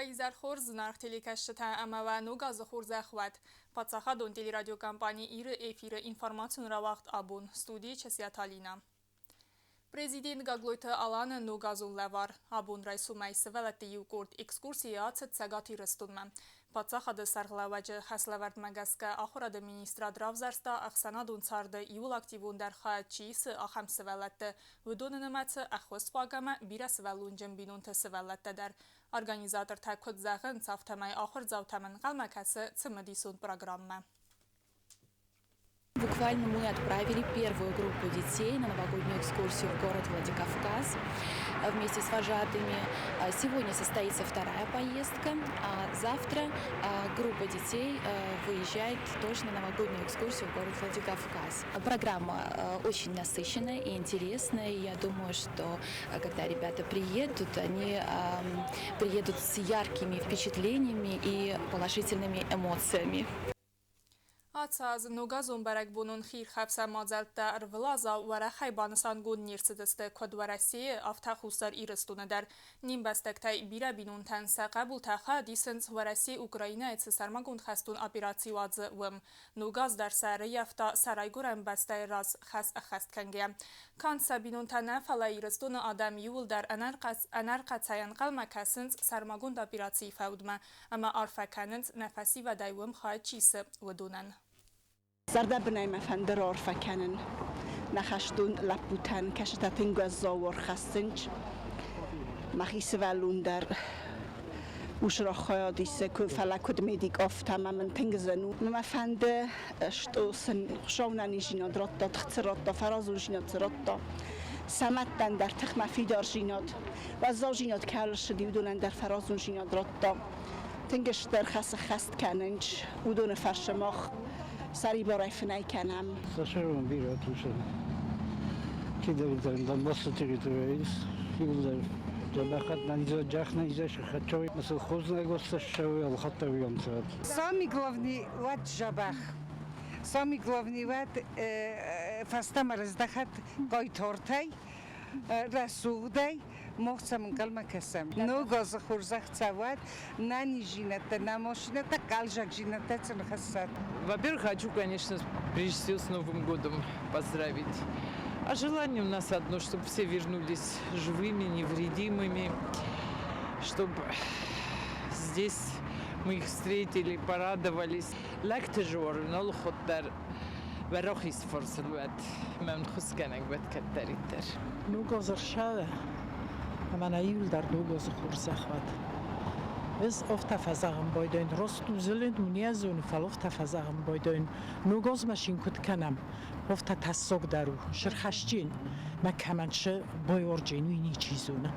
Уӕ изӕр хорз, зынаргъ телекӕсджытӕ ӕмӕ уӕ ног азы хорзӕх уӕд! Паддзахадон телерадиокомпани Иры эфиры информацион рауагъд абон. Студийы Часиаты Алинӕ. Президент Гаглойты Аланы ногазон лӕвар. Абон райсомӕй сывӕллӕтты иу къорд экскурсийы ацыд Цӕгат Ирыстонмӕ. Паддзахады сӕргълӕууӕджы хӕслӕвӕрдмӕ гӕсгӕ ахуырады министрад равзӕрста ӕхсӕнадон царды иууыл активондӕр хайад чи исы, ахӕм сывӕллӕтты. Уыдоны нымӕцы ӕххуысхъуаг ӕмӕ бирӕсывӕллонджын бинонты сывӕллӕттӕ дӕр. Организатортӕ куыд зӕгъынц, афтӕмӕй ахуырдзаутӕм ӕнхъӕлмӕ кӕсы цымыдисон программӕ. Буквально мы отправили первую группу детей на новогоднюю экскурсию в город Владикавказ вместе с вожатыми. Сегодня состоится вторая поездка, а завтра группа детей выезжает тоже на новогоднюю экскурсию в город Владикавказ. Программа очень насыщенная и интересная. Я думаю, что когда ребята приедут, они приедут с яркими впечатлениями и положительными эмоциями. Ацы аз ногазон бӕрӕгбонон хиирхӕфсӕн мадзӕлттӕ ӕрвылазау уӕрӕхӕй банысангонд не рцыдысты куыд Уӕрӕсейы, афтӕ Хуссар Ирыстоны дӕр. Не мбӕстӕгтӕй бирӕ бинонтӕн сӕ хъӕбултӕ хайад исынц Уӕрӕсе Украинӕйы цы сӕрмагонд хӕстон операци уадзы, уым. Ног аз дӕр сӕ ӕрӕййӕфта сӕ райгуырӕн бӕстӕйы раз хӕс ӕххӕст кӕнгӕйӕ. Канд сӕ бинонтӕ нӕ, фӕлӕ Ирыстоны адӕм иууылдӕр ӕнӕрхъӕцӕй ӕнхъӕлмӕ кӕсынц сӕрмагонд операцийы фӕудмӕ ӕмӕ арфӕ кӕнынц, нӕ фӕсивӕдӕй уым хайад чи исы, уыдонӕн. Зӕрдӕбынӕй мӕ фӕнды раарфӕ кӕнын нӕ хӕстон лӕппутӕн, кӕцытӕ тынг уӕззау ӕрхӕссынц. Мӕхи сывӕллон дӕр усрах хайад исы, фӕлӕ куыд медик, афтӕ ӕмӕ мын тынг зын у. Мӕ фӕнды, что сын Хуыцау нӕниздзинад радта, тых цы радта, фӕразондзинад цы радта, сӕ мӕдтӕн дӕр тыхмӕ фидардзинад, уӕззаудзинад кӕй ссыди, уыдонӕн дӕр фӕразондзинад радта. Тынг стыр хӕсы хӕст кӕнынц, уыдоны фӕрцы мах сӕрибарӕй фынӕй кӕнӕм. Сӕрон бирӕ тусын. Кидӕриддӕр Донбассы территорийы ис, иууылдӕр Самый главный уӕд дзӕбӕх. Самый главный уӕд фӕстӕмӕ раздӕхӕд хъайтартӕй, рӕсугъдӕй, мах цӕм ӕнхъӕлмӕ кӕсӕм. Ног азы хорзӕх цӕуӕд, нӕ низзинӕдтӕ, нӕ машинӕтӕ, хъӕлдзӕгдзинӕдтӕ сын хӕссӕд. Во-первых, хочу, конечно, прежде всего с Новым годом поздравить. А желание у нас одно, чтобы все вернулись живыми, невредимыми, чтобы здесь мы их встретили, порадовались. Лӕгты зор, нал хуыддӕр уӕрӕх исфорсыл уӕд, мӕн хуысгӕнӕг уӕд кӕддӕриддӕр. Ног азы рсӕвӕ, ӕмӕ нӕ иуылдӕр ног азы хорзӕх уӕд. Ӕз афтӕ фӕзӕгъын байдайын, раст у зылын, у не зоны, фӕлӕ афтӕ фӕзӕгъын байдайын, ног азмӕ син куыд кӕнӕм, афтӕ тӕссаг дӕр у, сырхӕсджын мӕ кӕмӕн шы байорджын, уый ничи зоны.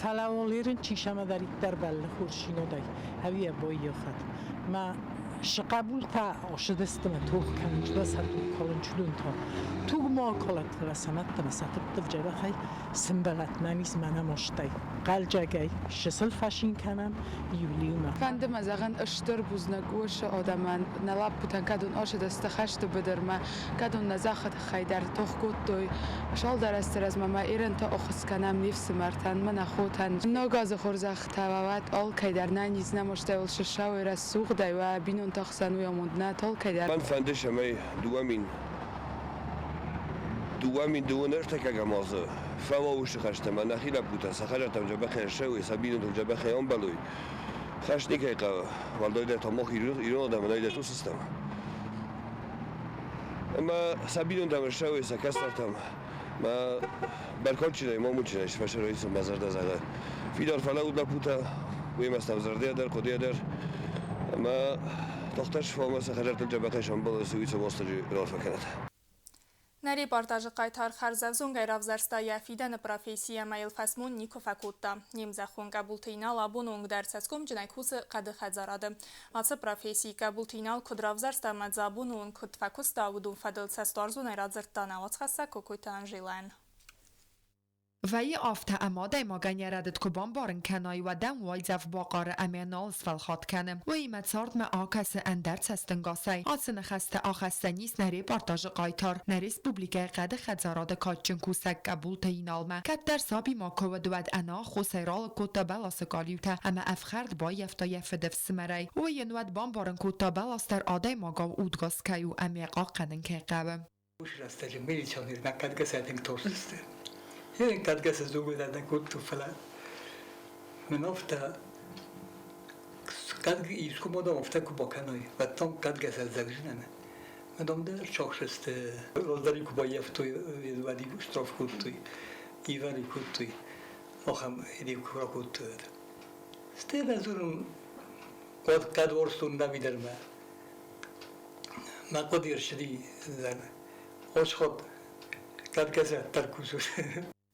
Фӕлӕ уал чи сӕмӕдӕриддӕр бӕллы хорззинадӕй, ӕви йӕ баййафӕд. Мӕ сыхъӕбултӕ ошыдысты мӕ тох кӕнын, чуда сӕ туг калын чудун та. Туг ма акалӕд, фӕлӕ сӕ мӕдтӕ мӕ сӕ фыдтыл дзӕбӕхӕй сымбӕлӕт нӕ мӕ нӕ мастӕй. Хъӕлдзӕгӕй чысыл фӕцин кӕнӕм иу-иумӕ. Фӕнды мӕ зӕгъын стыр бузныг уыцы адӕмӕн, нӕ лӕппутӕн, кӕд уын ацыдысты хӕсты быдырмӕ, кӕд уын нӕ зӕххы тыххӕй дӕр тох кодтой. Цалдӕр азты размӕ ма Ирӕнтӕ ӕххуыс кӕнӕм не фсымӕртӕн, мӕ нӕ хотӕн. Ног азы хорзӕхтӕ уӕ уӕд алкӕй дӕр нӕниз нӕ мастӕй сысауй рӕсугъдӕй уӕ бинонты ӕхсӕн уый амонд нӕ алкӕй дӕр. Мӕн фӕнды, цӕмӕй 2002 ӕртыккӕгӕм азы фӕуа уыцы хӕстӕ ӕмӕ нӕхи лӕппутӕ сӕ хӕдзӕрттӕм дзӕбӕхӕй ссӕуой, сӕ бинонтыл дзӕбӕхӕй ӕмбӕлой. Хӕст никӕй хъӕуы, уӕлдайдӕр та мах ирон адӕмӕн ӕй дӕр стӕм. Ӕмӕ сӕ бинонтӕм ссӕуой, сӕ кӕстӕртӕм. Мӕ бӕркадджынӕй, мамуджынӕй сфӕсӕрой сын мӕ зӕрдӕ зӕгъы. Фидар фӕлӕуут лӕппутӕ, уемӕ стӕм зӕрдӕйӕ дӕр, хъуыдыйӕ дӕр. Ӕмӕ тагъддӕр сфӕлмӕ сӕ хӕдзӕрттыл дзӕбӕхӕй сӕмбӕлой, цы уый сӕ Уастырджи раарфӕ кӕнӕд. Нӕ репортажы хъайтар хӕрзӕвзонгӕй равзӕрста йӕ фидӕны професси ӕмӕ йыл фӕсмон никуы фӕкодта. Не мзӕххон Къӕбулты Инал абоны онг дӕр цӕсгомджынӕй кусы хъӕды хӕдзарады. Ацы професси Къӕбулты Инал куыд равзӕрста ӕмӕ дзы абоны онг куыд фӕкуыста, уыдон фӕдыл цӕстуарзонӕй радзырдта нӕ уацхӕссӕг Кокойты Анжелӕйӕн. Вӕййы афтӕ, ӕмӕ адӕймагӕн йӕ рӕдыд куы бамбарын кӕнай, уӕд ӕм уайдзӕф бахъары ӕмӕ нал сфӕлхатт кӕны. Уыимӕ цардмӕ акӕсы ӕндӕр цӕстӕнгасӕй. Ацы ныхӕстӕ ахӕссӕн ис нӕ репортажы хъайтар, нӕ республикӕйы хъӕды хӕдзарады кадджын кусӕг Къӕбулты Иналмӕ. Кӕддӕр саби ма куы уыд, уӕд ӕнаххосӕй ралыг кодта бӕласы къалиутӕ ӕмӕ ӕфхӕрд баййӕфта йӕ фыды фсымӕрӕй. Уый йын уӕд бамбарын кодта, бӕлас дӕр адӕймагау удгас кӕй у ӕмӕ йӕ хъахъхъӕнын кӕй хъӕуы. Уыцы рӕстӕджы милиционермӕ кадгӕсӕй тынг тохтысты. Кадгӕсы дзугуйдӕр нӕ кодтой, фӕлӕ мын афтӕ искуы ма дам афтӕ куы бакӕной, уӕд дам кадгӕсӕ зӕгъдзынӕн. Мӕ дам дӕр сахсысты. Раздӕр-иу куы баййӕфтой, уӕд-иу штраф кодтой, ивар-иу кодтой, ахӕм иу куы ракодтой. Стӕй дӕ дзурын, уӕд кӕд уарзтон Давидӕрмӕ. Мӕ хъуыды ӕрцыди Осход кӕдгӕзӕддӕр кусут.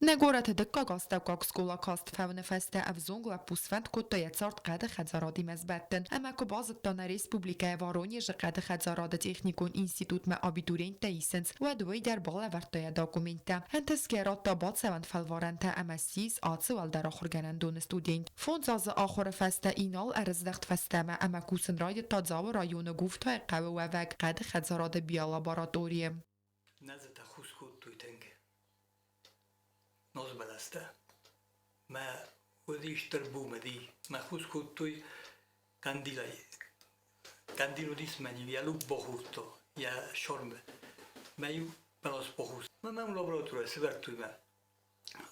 Нӕ горӕты дыккаг астӕуккаг скъола каст фӕуыны фӕстӕ ӕвзонг лӕппу сфӕнд кодта йӕ цард хъӕды хӕдзарадимӕ сбӕттын ӕмӕ куы базыдта нӕ республикӕйы Воронежы хъӕды хӕдзарады техникон институтмӕ абитуриенттӕ исынц, уӕд уый дӕр балӕвӕрдта йӕ документтӕ. Ӕнтысгӕ радта бацӕуӕн фӕлварӕнтӕ ӕмӕ ссис ацы уӕлдӕр ахуыргӕнӕндоны студент. Фондз азы ахуыры фӕстӕ Инал ӕрыздӕхт фӕстӕмӕ ӕмӕ кусын райдыдта Дзауы районы Гуфтайы хъӕуы уӕвӕг хъӕды хӕдзарады биолабораторийы. Нӕзытӕ хус кодтой тынг. Нозбӕлӕстӕ. Мӕ уыди стыр бумӕди. Мӕ хус кодтой кандилӕй. Кандил уыдис мӕн-иу йӕ луг бахордта, йӕ сормы. Мӕ-иу бӕлас бахус. Мӕ мӕм лабораторийӕ сывӕрдтой мӕ.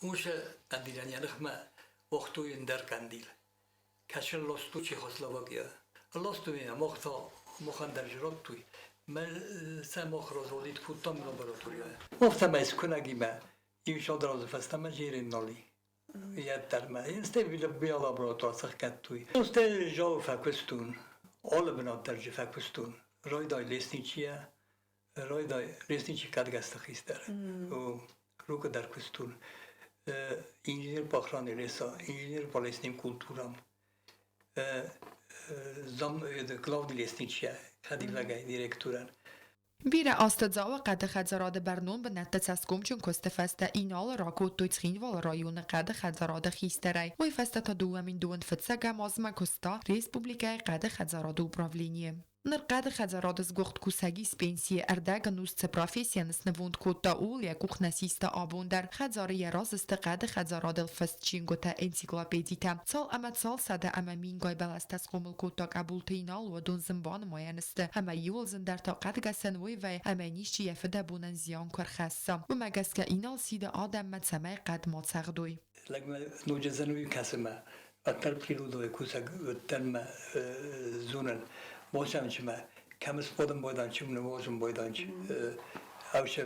Уыцы кандилӕн йӕ ныхмӕ уагътой ӕндӕр кандил. Кӕсы лосту Чехословакия. Лостуйӕ мах та махӕн дӕр радтой. Мӕ сӕ мах разводит кодтам лабораторийӕ. Афтӕмӕй скуынӕгимӕ иу цалдӕр азы фӕстӕмӕ жерен нал и. Йеддӕмӕ. Стӕй биолаборатор сӕхгӕдтой. Стӕй залы фӕкуыстон, алы бынат дӕр дзы фӕкуыстон. Райдай лесничийӕ, райдай лесничий кадгӕсты хистӕр. Рука дӕр куыстон. Инженер по охране леса, инженер по лесным культурам. Зам главный лесничий хӕдивӕгӕй директорӕн. Бирӕ азты Дзауы хъӕды хӕдзарады бӕрнон бынӕтты цӕсгомджын куысты фӕстӕ Иналы ракодтой Цхинвалы районы хъӕды хӕдзарады хистӕрӕй. Уый фӕстӕ та 2002 фыццӕгӕм азмӕ куыста республикӕйы хъӕды хӕдзарады управленийы. Ныр хъӕды хӕдзарады сгуыхт кусӕг ис пенсийы ӕрдӕг ӕнус цы профессийӕн снывонд кодта, ууыл йӕ къух нӕ систа абон дӕр. Хӕдзары йӕ разы сты хъӕды хӕдзарадыл фыст чингуытӕ, энциклопедитӕ. Цал ӕмӕ цал сӕдӕ ӕмӕ мингай бӕлӕстӕ схъомыл кодта Къӕбулты Инал, уыдон зын банымайӕн сты, ӕмӕ иуыл зындӕр та хъӕдгӕсӕн уый вӕййы, ӕмӕ нисчи йӕ фыдӕбонӕн зиан куы ӕрхӕсса. Уымӕ гӕсгӕ Инал сиды адӕммӕ, цӕмӕй хъӕд ма цӕгъдой. Лӕгмӕ ноджы зын уый кӕсы мӕ уӕддӕр природой кусӕг уыдтӕн мӕ зонын босамчымӕ кӕм сбодын бойданчы нывозын бойданчы ӕвсе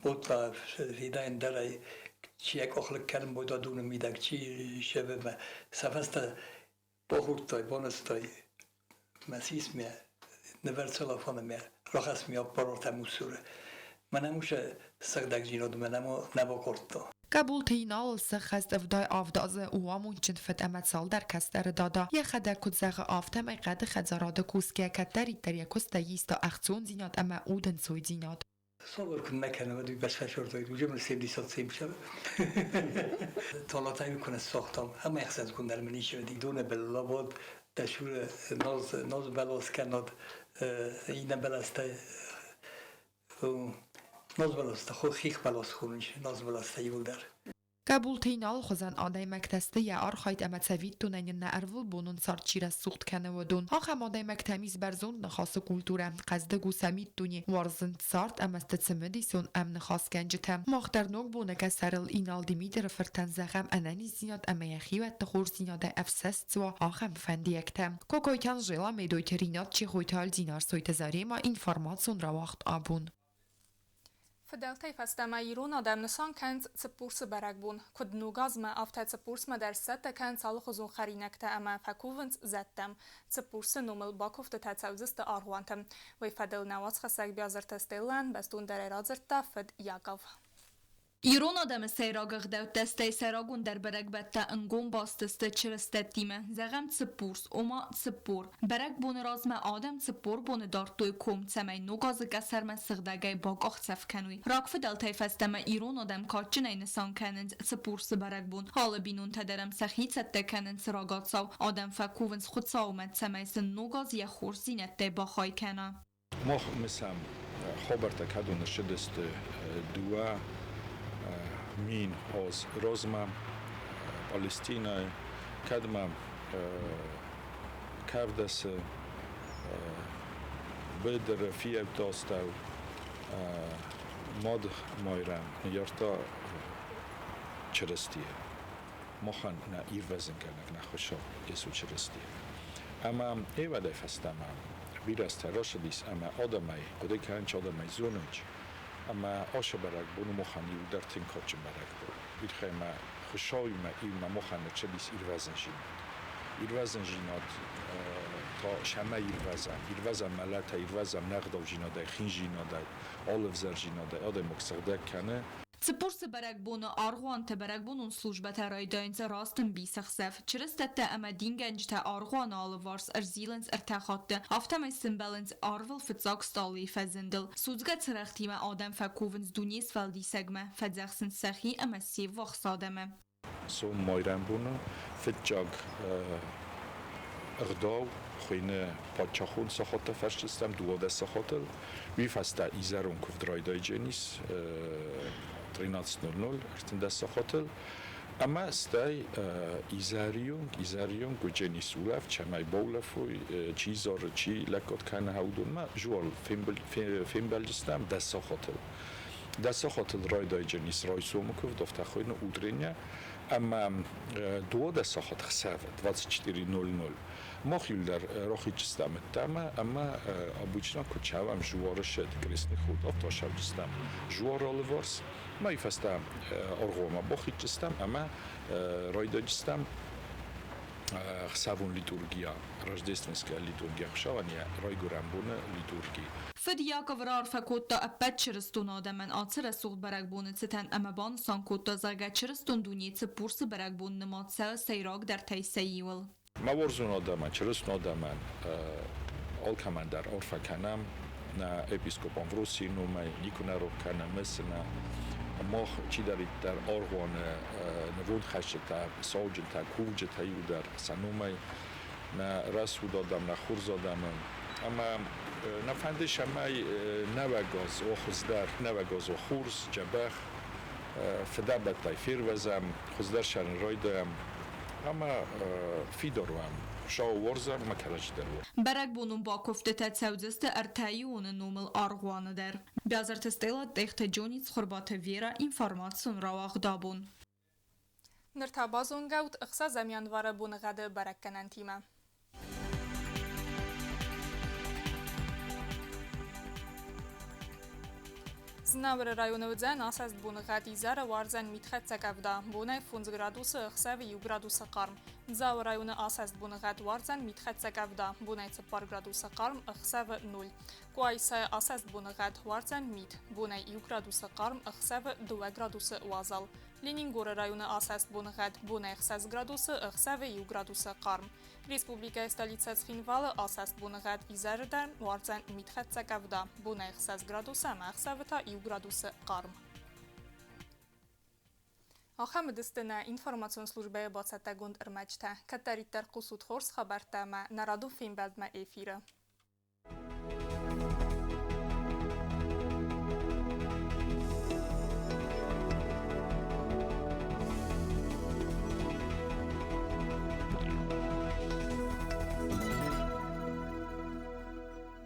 бодта фидайын дӕр ӕй чи йӕ къохлыг кӕнын бойда дуны мидӕг чи севемӕ сӕ фӕстӕ бохурдтой бонастой мӕ сисмӕ нывӕрцӕлафонымӕ рахӕсмӕ аппарортӕ муссуры мӕнӕ усе сыгъдӕгдзинадмӕ нӕ бакодта. Къӕбулты Иналыл сӕххӕст 77 азы, у амондджын фыд ӕмӕ цалдӕр кӕстӕры дада. Йӕхӕдӕг куыд зӕгъы, афтӕмӕй хъӕды хӕдзарады кусгӕ кӕддӕриддӕр йӕ куыстӕй иста ӕхцондзинад ӕмӕ удӕнцойдзинад. Szóval nekem vagy beszfesortoi, ugye szép Talatayukon szoktam, ha megszent is Dune labod, de sure noz noz belos kenod innen beleszte noz beloszta, hich belosz huncs, noz beloszta julder. Къӕбулты Иналы хуызӕн адӕймӕгтӕ сты йӕ архайд ӕмӕ цӕвиттонӕн йын нӕ ӕрвылбонон цард чи рӕсугъд кӕны, уыдон. Ахӕм адӕймӕгтӕм ис бӕрзонд ныхасы культурӕ, хъӕздыг у сӕ миддуне, уарзынц цард ӕмӕ сты цымыдисон ӕмныхасгӕнджытӕ. Мах дӕр ног боны къӕсӕрыл Инал Димитры фыртӕн зӕгъӕм ӕнӕниздзинад ӕмӕ йӕ хиуӕтты хорздзинадӕй ӕфсӕст цы уа, ахӕм фӕндиӕгтӕ. Кокойты Анжела, Медойты Ринат, Чехойты Альдинар, Сойты Зарема, информацион рауагъд абон. Фыдӕлтӕй фӕстӕмӕ ирон адӕм нысан кӕнынц Цыппурсы бӕрӕгбон. Куыд ног азмӕ, афтӕ Цыппурсмӕ дӕр сцӕттӕ кӕнынц алыхуызон хӕринӕгтӕ ӕмӕ фӕкувынц зӕдтӕм. Цыппурсы номыл бакуывдтытӕ цӕудзысты аргъуанты. Уый фӕдыл нӕ уацхӕссӕг Биазырты Стеллӕн бӕстондӕрӕй радзырдта фыд Яков. Ирон адӕмы сӕйраг ӕгъдӕуттӕ, стӕй сӕ рагондӕр бӕрӕгбӕттӕ ӕнгом баст сты чырыстӕттимӕ. Зӕгъӕм, Цыппурс, ома 40. Бӕрӕгбоны размӕ адӕм 40 боны дардтой ком, цӕмӕй ног азы къӕсӕрмӕ сыгъдӕгӕй бакъахдзӕф кӕной. Рагфыдӕлтӕй фӕстӕмӕ ирон адӕм кадджынӕй нысан кӕнынц Цыппурсы бӕрӕгбон. Алы бинонтӕ дӕр ӕм сӕхи цӕттӕ кӕнынц рагацау. Адӕм фӕкувынц Хуыцаумӕ, цӕмӕй сын ног аз йӕ хорздзинӕдтӕй бахай кӕна. Мах мысӕм хабӕрттӕ, кӕдон ссыдысты 2000 аз размӕ Палестинӕйы, кӕдмӕ кӕвдӕсы быдыры фиййӕутты астӕу Мад Майрӕм ныййардта Чырыстийы. Махӕн нӕ ирвӕзынгӕнӕг нӕ Хуыцау Йесо Чырысти. Ӕмӕ ӕвӕдӕй фӕстӕмӕ бирӕтӕ рацыдис ӕмӕ адӕмӕй хъуыды кӕнынц, адӕмӕй зонынц, ӕмӕ ацы бӕрӕгбон у махӕн иу дӕр тынг кадджын бӕрӕгбон. Уый тыххӕй ӕмӕ Хуыцауимӕ иумӕ махӕн ӕрцыдис ирвӕзындзинад. Ирвӕзындзинад та цӕмӕй ирвӕзӕм? Ирвӕзӕм мӕлӕтӕй, ирвӕзӕм не гъдаудзинадӕй, хиндзинадӕй, алы ӕвзӕрдзинадӕй. Адӕймаг сыгъдӕг кӕны. Цыппурсы бӕрӕгбоны аргъуанты бӕрӕгбонон службӕтӕ райдайынц раст ӕмбисӕхсӕв. Чырыстӕттӕ ӕмӕ дингӕнджытӕ аргъуаны алыварс ӕрзилынц ӕртӕ хатты, афтӕмӕй сӕмбӕлынц арвыл фыццаг стъалыйы фӕзындыл. Судзгӕ цырӕгътимӕ адӕм фӕкувынц Дунесфӕлдисӕгмӕ, фӕдзӕхсынц сӕхи ӕмӕ се ввахс адӕмы. Сом майрӕмбоны фыццаг ӕгъдау хуыйны паддзахон сахаттӕ фӕрсдзыстӕм 12 сахатыл. Уый фӕстӕ изӕрон куывд райдайдзӕнис 13:00 13 сахатыл. Ӕмӕ стӕй изӕрыйонг, изӕрыйонг уыдзӕнис улӕфт, цӕмӕй баулӕфой, чи зары, чи лӕггад кӕны уыдонмӕ жуал фембӕлдзыстӕм 10 сахатыл. 10 сахатыл райдайдзӕнис райсомы куывд, афтӕ хуыйны утренняя, ӕмӕ 12 сахат хсӕвы 24:00 мах иуылдӕр рахицыстӕм ӕддӕмӕ ӕмӕ обычно куы цӕуӕм жуары ссад крестный ход, афтӕ сӕвджыстӕм жуар алыварс. Мӕй фӕстӕ аргъуанмӕ бахицыстӕм ӕмӕ райдайджыстӕм хсӕвон литургия, рождественская литургия, Хуыцауӕн йӕ райгуырӕн боны литурги. Фыд Яков раарфӕ кодта ӕппӕт чырыстон адӕмӕн ацы рӕсугъд бӕрӕгбоны цытӕн ӕмӕ банысан кодта, зӕгъгӕ, чырыстон дунейы Цыппурсы бӕрӕгбон нымад цӕуы сӕйрагдӕртӕй сӕ иуыл. Мӕ уарзон адӕмӕн, чырыстон адӕмӕн алкӕмӕн дӕр арфӕ кӕнӕм нӕ епископ Амвросийы номӕй, никуы нӕ рох кӕнӕм мысынӕ. Мах чидӕриддӕр аргъуаны нывондхӕсджытӕ, сауджынтӕ, кувджытӕ иуылдӕр сӕ номӕй нӕ рӕсугъд адӕм, нӕ хорз адӕмы. Ӕмӕ нӕ фӕнды, цӕмӕй нӕуӕг аз уа хуыздӕр, нӕуӕг аз уа хорз, дзӕбӕх, фыдӕбӕттӕй фервӕзӕм, хуыздӕр цӕрын райдайӕм ӕмӕ фидар уӕм. Хуыцауы уарзӕм ӕмӕ кӕрӕдзи дӕр уарзӕм. Бӕрӕгбонон бакуывдтытӕ цӕудзысты ӕртӕиуоны номыл аргъуаны дӕр. Бязырты Стелла, Тъехты Джони, Цхуырбаты Вера, информацион рауагъд абон. Ныр та базонгӕ ут 6 январы боныгъӕды бӕрӕггӕнӕнтимӕ. Знауыры районы уыдзӕн асӕст боныгъӕд изӕры уардзӕн митхӕццӕ къӕвда, бонӕй 5 градусы, ӕхсӕвы 1 градусы хъарм. Дзауы районы асӕст боныгъӕд уардзӕн митхӕццӕ къӕвда, бонӕй 4 градусы хъарм, ӕхсӕвы 0. Къуайсайы асӕст боныгъӕд уардзӕн мит, бонӕй 1 градусы хъарм, ӕхсӕвы 2 градусы уазал. Ленингоры районы асӕст боныгъӕд бонӕй 6 градусы, ӕхсӕвы 1 градусы хъарм. Республикӕйы столицӕ Цхинвалы асӕст боныгъӕд изӕры дӕр уардзӕн митхӕццӕ къӕвда, бонӕй 6 градусы ӕмӕ ӕхсӕвы та 1 градусы хъарм. Ахӕм уыдысты нӕ информацион службӕйы бацӕттӕгонд ӕрмӕджытӕ. Кӕддӕриддӕр хъусут хорз хабӕрттӕ ӕмӕ нӕ радон фембӕлдмӕ эфиры.